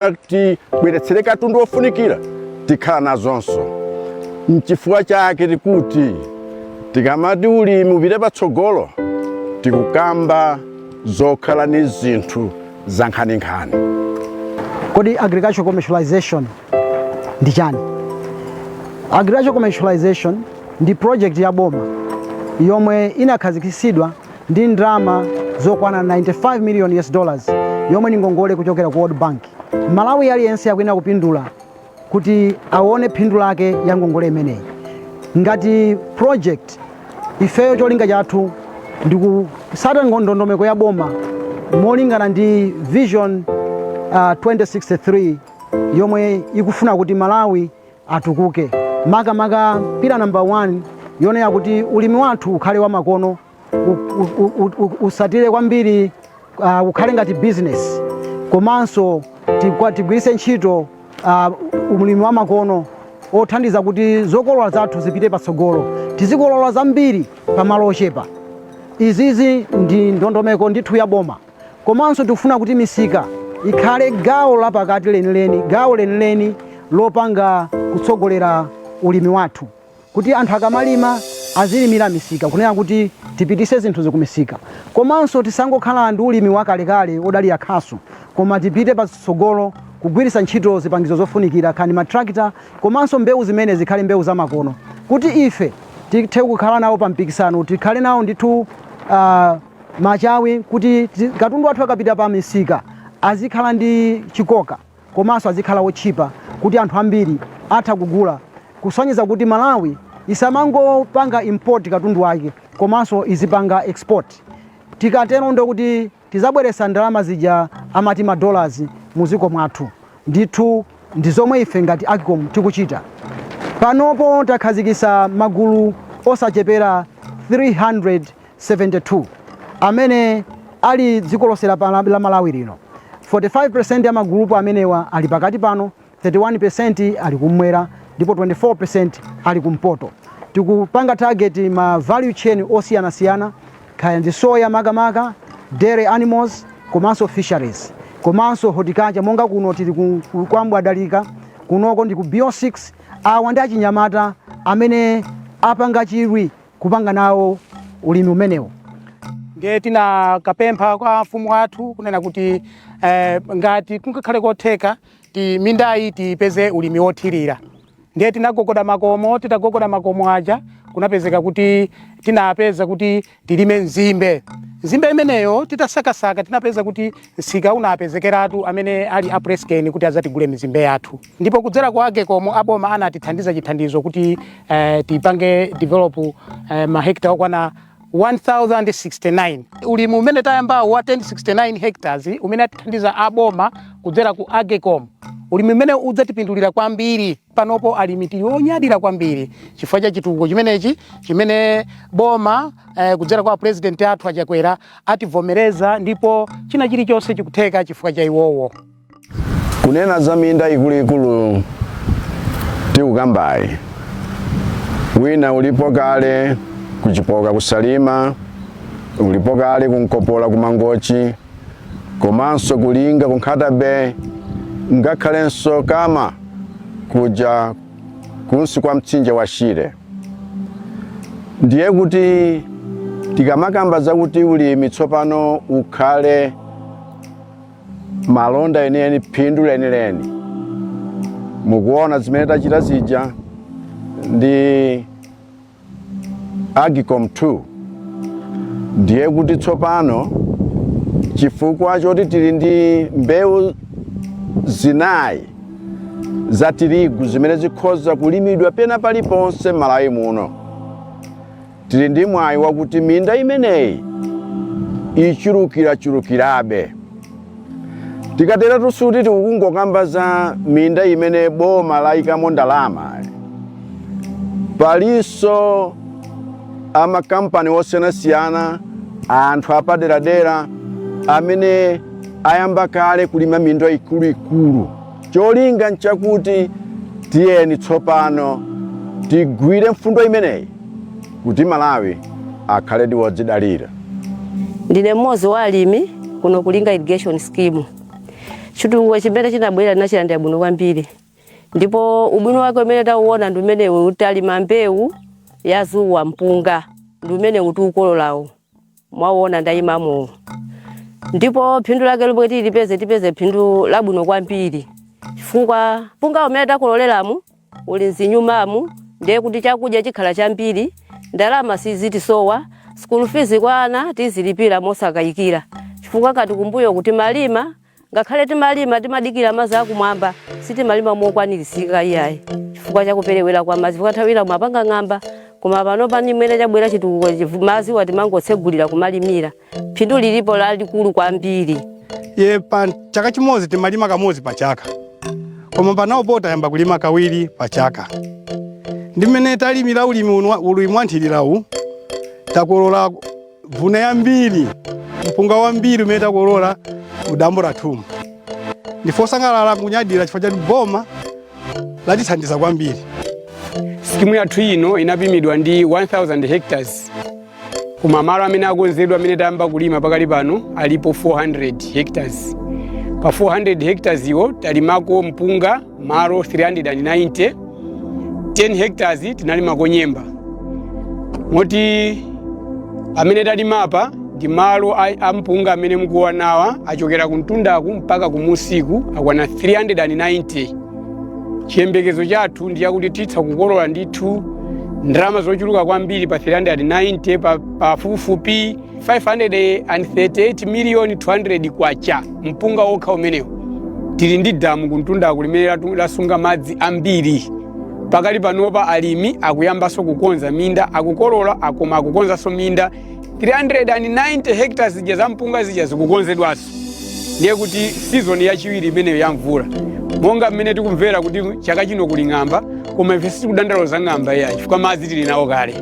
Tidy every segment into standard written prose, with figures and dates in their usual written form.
Tibweretsere katundu wofunikira, tikhala nazonso. Nchifukwa chake tikuti tikamati ulimi upite patsogolo, tikukamba zokhala ni zinthu za nkhaninkhani. Kodi agricultural commercialization ndi chani? Agricultural commercialization ndi project ya boma yomwe inakhazikitsidwa ndi ndalama zokwana 95 million US dollars, yomwe ni ngongole kuchokera ku World Bank. Malawi aliyense akuyenera kupindula kuti aone phindu lake ya ngongole imeneyi. Ngati project, ifeyo cholinga chathu ndi kusata ndondomeko ya boma molingana ndi Vision 2063, yomwe ikufuna kuti Malawi atukuke, makamaka pillar number 1 yonena kuti ulimi wathu ukhale wamakono, usatire kwambiri, ukhale ngati business, komanso tigwiritse ntchito ulimi wamakono othandiza kuti zokolola zathu zipite patsogolo, tizikolola zambiri pamalo ochepa. Izizi ndi ndondomeko ndithu ya boma. Komanso tikufuna kuti misika ikhale gawo lapakati lenileni, gawo lenileni lopanga kutsogolera ulimi wathu, kuti anthu akamalima azilimira misika, kunena kuti tipitise zinthu zikumisika. Komanso tisangokhala ndi ulimi wakalekale odalira khasu, koma tipite patsogolo kugwiritsa ntchito zipangizo zofunikira, kani matrakita, komanso mbewu zimene zikhale mbewu zamakono, kuti ife tithe kukhala nawo pa mpikisano, tikhale nawo ndithu machawi, kuti katundu wathu akapita pa misika azikhala ndi chikoka, komanso azikhala wotchipa, kuti anthu ambiri atha kugula, kusonyeza kuti Malawi isamangopanga import katundu wake, komanso izipanga export. Tikatero ndokuti tizabweretsa ndalama zija amati ma dollars muziko mwathu. Ndithu ndi zomwe ife ngati AGCOM tikuchita panopo. Takhazikitsa magulu osachepera 372 amene ali dziko lonse la Malawi lino. 45% ya magulupu amenewa ali pakati pano, 31% ali kumwera, ndipo 24% ali kumpoto. Tikupanga target ma value chain osiyanasiyana, kaya ndi soya makamaka, dairy animals, komanso fisheries, komanso horticulture. Monga kuno tili kwa Mbwadalika, kunoko ndi ku BO6. Awa ndi achinyamata amene apanga chidwi kupanga nawo ulimi umenewu. Ndiye tinakapempha kwa mfumu athu kunena kuti ngati kungakhale kotheka ti mindayi tipeze ulimi wothirira. Ndiye tinagogoda makomo. Titagogoda makomo aja, kunapezeka kuti tinapeza kuti tilime nzimbe. Nzimbe imeneyo titasakasaka, tinapeza kuti msika unapezekeratu, amene ali a Presscane, kuti azatigule mizimbe yathu. Ndipo kudzera kwa AGCOM, aboma anatithandiza chithandizo kuti tipange develop mahekta okwana 1069. Ulimi umene tayambawo wa 1069 hectares, umene atithandiza aboma kudzera ku AGCOM, ulimi umene udzatipindulira kwambiri. Panopo alimi tili onyadira kwambiri chifukwa cha chitukuko chimenechi chimene boma kudzera kwa president athu Achakwera ativomereza, ndipo china chilichonse chikutheka chifukwa cha iwowo. Kunena za minda ikuluikulu tikukambayi, wina ulipo kale kuchipoka kusalima, ulipo kale kunkopola kumangochi, komanso kulinga ku Nkhata Bay, ngakhalenso kama kuja kunsi kwa mtsinje wa Shire. Ndiye kuti tikamakamba zakuti ulimi tsopano ukhale malonda enieni, phindu lenileni, mukuona zimene tachita zija ndi AGCOM 2. Ndiye kuti tsopano, chifukwa choti tili ndi mbewu zinayi za tirigu zimene zikhoza kulimidwa pena paliponse m'Malawi muno, tili ndi mwayi wakuti minda imeneyi ichulukirachulukirabe. Tikatero sikuti tikungokamba za minda imene boma layikamo ndalama. Palinso amakampani osiyanasiyana, anthu apaderadera amene ayamba kale kulima minda ikuluikulu. Cholinga nchakuti tiyeni tsopano tigwire mfundo imeneyi kuti Malawi akhale ndi wodzidalira. Ndine mmodzi wa alimi kuno kulinga irrigation scheme. Chitukuko chimene chinabwera tinachilandira bwino kwambiri, ndipo ubwino wake umene tauona ndi umenewu, kuti alima mbewu ya zuwa, mpunga ndi umene utiukololawo mwaona ndayimamo. Ndipo phindu lake lomwe tilipeze, tipeze phindu labwino kwambiri, chifukwa mpunga umene takololeramu uli mzinyumamu, ndiye kuti chakudya chikhala chambiri, ndalama sizitisowa, school fees kwa ana tizilipira mosakayikira, chifukwa kati kumbuyo kuti malima, ngakhale timalima timadikira madzi akumwamba, sitimalima mokwanirisika iyayi, chifukwa chakuperewera kwa madzi, chifukwa nthawi ina mapanga ng'amba. Koma pano pani mwene chabwera chitukuko, madzi watimangotsegulira kumalimira, phindu lilipo lalikulu kwambiri. Ye, pa chaka chimodzi timalima kamodzi pa chaka, koma panopo tayamba kulima kawiri pa chaka. Ndi mmene talimira ulimi uno, ulimi wa nthirirawu, takolola vuna yambiri, mpunga wambiri umene takolola mudambo lathumu. Ndife osangalala, kunyadira chifukwa chati boma latithandiza kwambiri. Skimu yathu ino inapimidwa ndi 1000 hectares, koma malo amene akonzedwa, amene tayamba kulima pakali pano, alipo 400 hectares. Pa 400 hectares iwo talimako mpunga malo 390, 10 hectares tinalimako nyemba. Moti amene talimapa ndi malo a mpunga amene mukuonawa, achokera kumtundaku mpaka kumusiku, akwana 390. Chiyembekezo chathu ndi chakuti titha kukolola ndithu ndalama zochuluka kwambiri pa 390, pafupifupi 538 miliyoni 200 kwacha, mpunga wokha umenewo. Tili ndi damu kumtundaku limene lasunga madzi ambiri. Pakali panopa alimi akuyambanso kukonza minda, akukolola akoma akukonzanso minda. 390 hectares zija za mpunga zija zikukonzedwanso, ndiye kuti season yachiwiri imeneyo ya mvula, monga mmene tikumvera kuti chaka chino kuli ng'amba, koma ife sitikudandaula za ng'amba iyayi, chifukwa madzi tili nawo kale.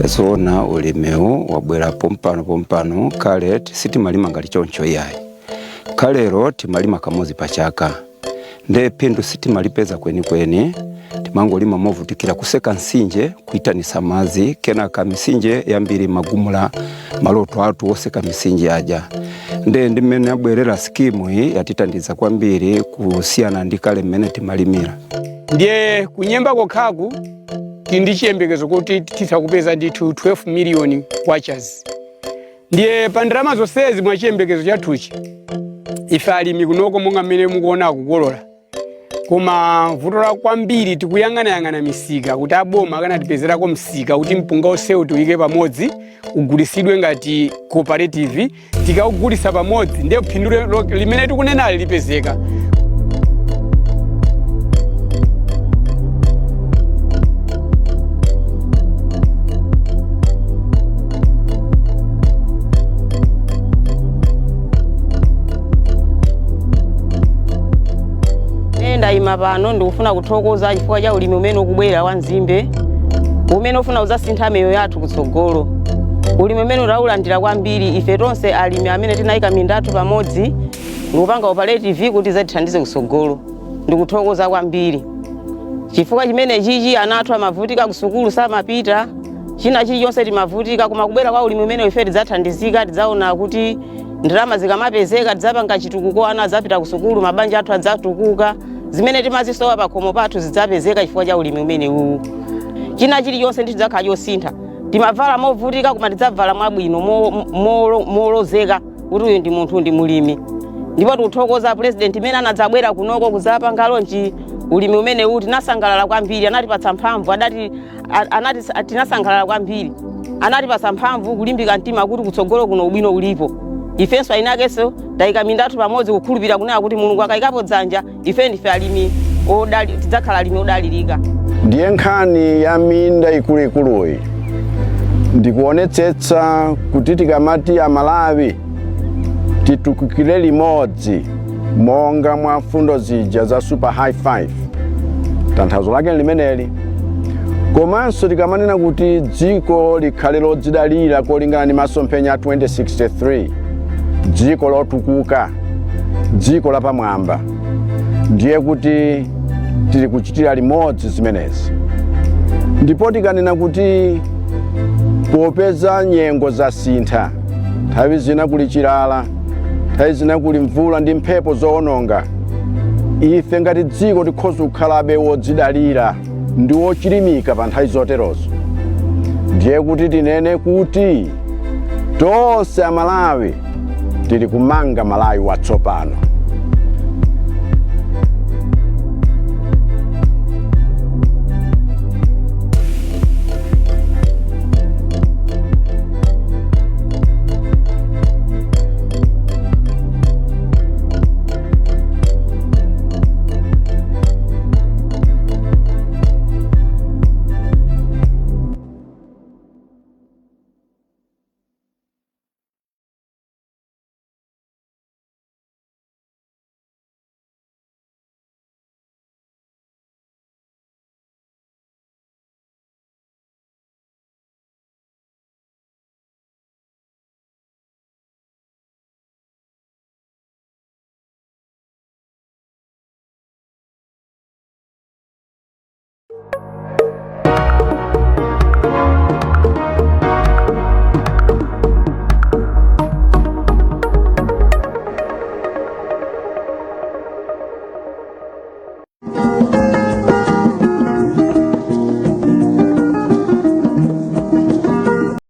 Zoona, ulimewu wabwera pompano pompano. Kale sitimalima ngati choncho iyayi. Kalero timalima kamodzi pa chaka, nde phindu sitimalipeza kwenikweni. Timangolima movutikira, kuseka msinje, kuitanisa madzi, kenaka misinje yambiri magumula maloto athu oseka misinje aja. Nde ndi mmene abwerera skimu iyi, yatitandiza kwambiri kusiyana ndi kale mmene timalimira. Ndiye kunyemba kokhaku tili ndi chiyembekezo kuti titha kupeza ndithu 12 miliyoni kwachas. Ndiye pa ndalama zonsezi, mwa chiyembekezo chathuchi, ife alimi kunoko, monga mmene mukuona, akukolola, koma vuto la kwambiri tikuyang'anayang'ana misika, kuti aboma akanatipezerako msika kuti mpunga onsewu tiuyike pamodzi, ugulisidwe ngati cooperative. Tikaugulisa pamodzi, ndiye phindu limene tikunenali lipezeka. Ine ndayima pano ndikufuna kuthokoza chifukwa cha ulimi umene ukubwera wa nzimbe, umene ufuna udzasintha miyoyo yathu kutsogolo. Ulimi umene taulandira kwambiri ife tonse alimi amene tinayika minda yathu pamodzi ndikupanga cooperative kuti idzatithandize kutsogolo. Ndikuthokoza kwambiri chifukwa chimene chichi ana athu amavutika kusukulu, samapita, china chilichonse timavutika, koma kubwera kwa ulimi umene ife tidzathandizika. Tidzaona kuti ndalama zikamapezeka tidzapanga chitukuko, ana adzapita kusukulu, mabanja athu adzatukuka, zimene timazisowa pakhomo pathu zidzapezeka chifukwa cha ulimi umene uwu. China chilichonse ndi chidzakhala chosintha. Timavala movutika, koma tidzavala mwabwino, molozeka kuti uyu ndi munthu, ndi mulimi. Ndipo tikuthokoza President imene anadzabwera kunoko kudzapanga launch ulimi umene uwu. Tinasangalala kwambiri, anatipatsa mphamvu, adati anati tinasangalala kwambiri, anatipatsa mphamvu, kulimbika mtima kuti kutsogolo kuno ubwino ulipo. Ifenso ayinakenso tayika minda yathu pamodzi, kukhulupirira kunena kuti Mulungu akayikapo dzanja, ife ndife alimi tidzakhala alimi odalirika. Ndiye nkhani ya minda ikuluikuluyi ndikuonetsetsa kuti tikamati Amalawi titukukire limodzi monga mwa mfundo zija za Super High Five, tanthauzo lake limeneli. Komanso tikamanena kuti dziko likhale lodzidalira kolingana ndi masomphenya a 2063, dziko lotukuka, dziko lapamwamba, ndiye kuti tili kuchitira limodzi zimenezi. Ndipo tikanena kuti Popeza nyengo zasintha, nthawi zina kuli chilala, nthawi zina kuli mvula ndi mphepo zoononga, ife ngati dziko tikhoza kukhalabe wodzidalira ndi wochilimika pa nthawi zoterozo. Ndiye kuti tinene kuti tonse Amalawi tili kumanga Malawi watsopano.